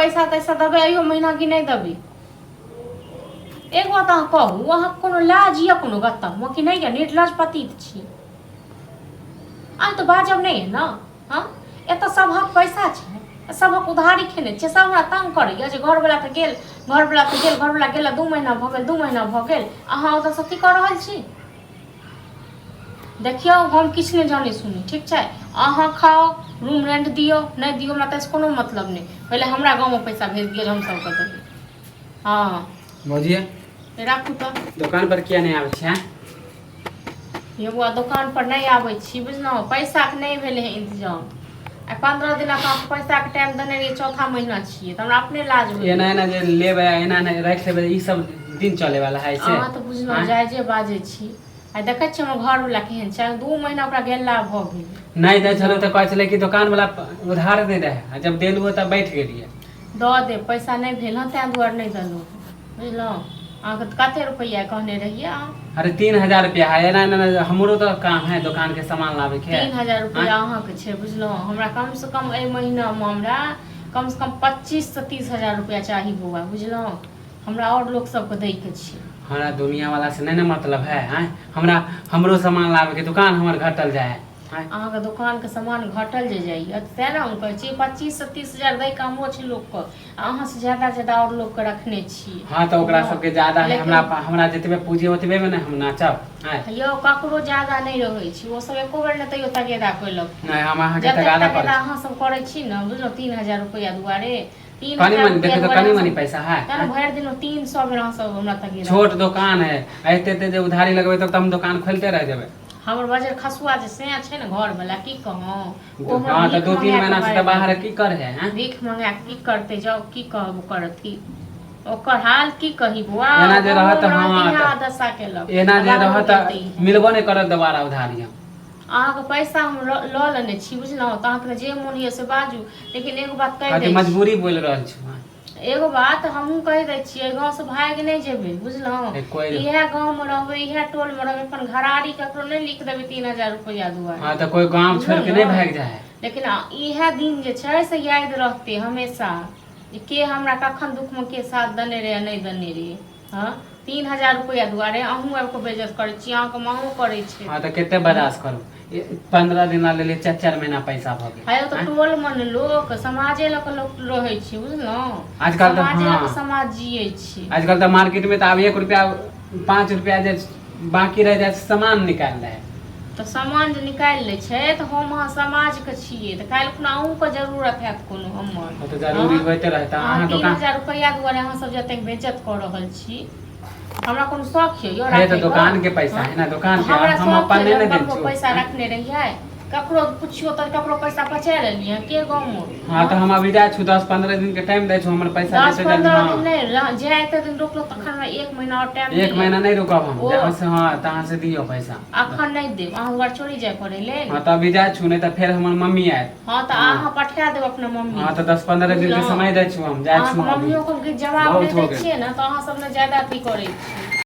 पैसा तैसा देबै अहियो महीना कि नहि देबै? एक बात अहाँ कहू, अहाँके कोनो लाज यऽ कोनो गत्ता कि नहि यऽ? निर्लज पतित छी अहाँ, तऽ बाजब नहि यऽ ने? हँ, एतऽ सभक पैसा छै, सभक उधारी खेने छियै, सब हमरा तंग करैया जे घरवला तऽ गेल, घरवला तऽ गेल, घरवला गेला 2 महीना भऽ गेल, 2 महीना भऽ गेल, अहाँ ओतऽसँ की कऽ रहल छी? देखियौ, हम किछु नहि जानै सुनी, ठीक छै? अहाँ खाउ, रूम रेंट दियौ, नहि दियौ, हमरा ताहिसँ कोनो मतलब नहि। पहिले हमरा गाँवमे पैसा भेज दियौ जे हम सबके देबै। हँ। भौजी। राखू तऽ। दोकान पर किया नहि आबै छियै? यौ बौआ, दोकान पर नहि आबै छी, बुझलहुँ? पैसाके नहि भेलै हँ इंतजाम। आ 15 दिनक अहाँके पैसाके टाइम देने रहियै, चौथा महीना छियै, तऽ हमरा अपने लाज होइए। एना एना जे लेबै आ एना एना राखि लेबै, ई सब दिन चले वाला है से? अहाँ तऽ बुझलहुँ आँय? जायजे बाजै छी। आ देखै छियै हमर घरवला केहन छै, 2 महीना ओकरा गेला भऽ गेल। नहि दै छलहुँ तऽ कहै छलै कि दोकान वाला उधार नहि रहै, आ जब देलहुँ तऽ बैठ गेलियै। दऽ देब, पैसा नहि भेल हँ, ताहि दुआरे नहि देलहुँ, बुझलहुँ? अहाँके तऽ कते रुपैआ कहने रहियै अहाँ? अरे, 3000 रुपया है। एना एना हमरो तऽ काम है, दोकान के सामान लाबे के। 3000 रुपैआ अहाँके छै, बुझलहुँ? हमरा कमसँ कम एहि महीनामे हमरा कमसँ कम 25 से 30 हजार रुपैआ चाही बौआ, बुझलहुँ? हमरा आओर लोक सबके दैके छै। हमरा दुनिया वाला से नहीं ने मतलब है। आँय, हमरा हमरो सामान लाबे के, दुकान हमर घटल जाए है। आँय? अहाँके दोकानके सामान घटल जे जाइए, तेँ ने हम कहै छी 25 से 30 हजार दैके हमरो छै लोकके, आ अहाँसँ ज्यादा ज्यादा आओर लोकके रखने छी। हाँ, तऽ ओकरा सबके ज्यादा है। लेकिन- हमरा हमरा जतबे पूंजी ओतबे में ने हम नाचब। आँय? यौ, ककरो ज्यादा नहि रहै छै, ओ सब एको बेर नहि तैयो तगेदा कयलक। नहीं, हम अहाँके जतेक तगादा तगेदा करै छी। अहाँ सब करै छी ने, बुझलहुँ? 3000 रुपैआ दुआरे, तीन कनी हजार मनी रुपैआ देखो तऽ दुआरे कनी मनी अहाँ पैसा है। सब- तहन भरि दिन 300 बेर अहाँ सब हमरा तगेदा। छोट दोकान है, एते एते जे उधारी लगबै तब तऽ हम दोकान खोलते रह जेबै। हमर बजर खसुआ जे सैया छै ने घर वाला, की कहूँ, ओ हमर हाँ, तऽ भीख 2-3 मंगा महीना कऽ से तऽ बाहर की करे है, आँय? भीख मंगा कऽ की करतै जाउ, की कहब ओकर अथी, ओकर हाल की कही बौआ। एना जे रहत गाँवमे हाँ, रहत इएह तऽ- दशा केलक। एना जे बाहरो रहत गेल तऽ इएह। मिलबो नहि करत दोबारा उधारी हम। अहाँके पैसा हम लऽ लऽ लेने छी, बुझलहुँ? तऽ अहाँके जे मोन होइए से बाजू, लेकिन एगो बात कहि अथी दै छी। मजबूरी बोलि रहल छी। एगो बात हमहूँ कहि दै छियै, गाँवसँ भागि नहि जेबै, बुझलहुँ? ए, कोइ इएह गाँवमे रहबै, इएह टोलमे रहबै, अपन घरारी ककरो नहि लिख देबै 3000 रुपैआ दुआरे। हाँ, तऽ कोइ गाँव छोड़ि के नहि भागि जाइ है। लेकिन इएह दिन जे छै से याद रहतै हमेशा जे के हमरा कखन दुखमे के साथ देने रहै आ नहि देने रहै। हँ, 3000 रुपैआ दुआरे अहूँ आबि कऽ बेइज्जत करै छी, अहाँके माँओ करै छै। हाँ, तऽ कते बर्दाश्त करू? 15 दिन ला लेलियै, 4-4 महीना पैसा भऽ गेल। हाय, तऽ टोल मे ने लोक समाजे लऽ कऽ लोक रहै छै, बुझलहुँ? आजकल तऽ समाजे लऽ कऽ हाँ। समाज जियै छै। आजकल तऽ मार्केट में तऽ आब 1 रुपया 5 रुपया जे बाकी रह जाए, सामान निकाल रहे। तऽ सामान जे निकालि लै छै, तऽ हम अहाँ समाजके छियै, तऽ काल्हि खुना अहूँके जरूरत हैत कोनो हमर। ओ तऽ जरूरी होइते रहता। अहाँ अहाँ तीन दोकान हजार रुपैआ दुआरे अहाँ सब जतेक बेइज्जत कऽ रहल छी, हमरा कोनो शौक यऽ यौ हे, तऽ राखैके? दोकान के पैसा है ना, दोकान के। हमरा हम शौक अपन यऽ नहि ने जे देल ककरो छियौ। पैसा रखने रहियै? ककरो पुछियो तऽ ककरो पैसा बचा लेलियै के गाँवमे? हाँ, तऽ हम अभी जाइ छु, 10-15 दिन के टाइम दै छु, हमर पैसा दस जते जल्दी पंद्रह दिन हाँ नहि जे एते दिन रोकलो, तखन हमरा एक महीना और टाइम। एक महीना नहीं रुकब हम। ओ- जहाँ से हाँ, तहाँ से दियो पैसा। अखन नहि देब, अहाँ हुआर चोरी जाय पड़े लेल। हाँ, तऽ अभी जाइ छु, नहीं तऽ फेर हमर मम्मी आयत। हाँ, तऽ अहाँ पठा देब अपना मम्मी। हाँ, तऽ 10-15 दिन के बुझलहुँ? समय दै छु, हम जाइ अहाँके छु अभी। मम्मियो के जवाब बहुत नहि हो दै गेल। छियै ने, तऽ अहाँ सब ने ज्यादा अथी करै छियै।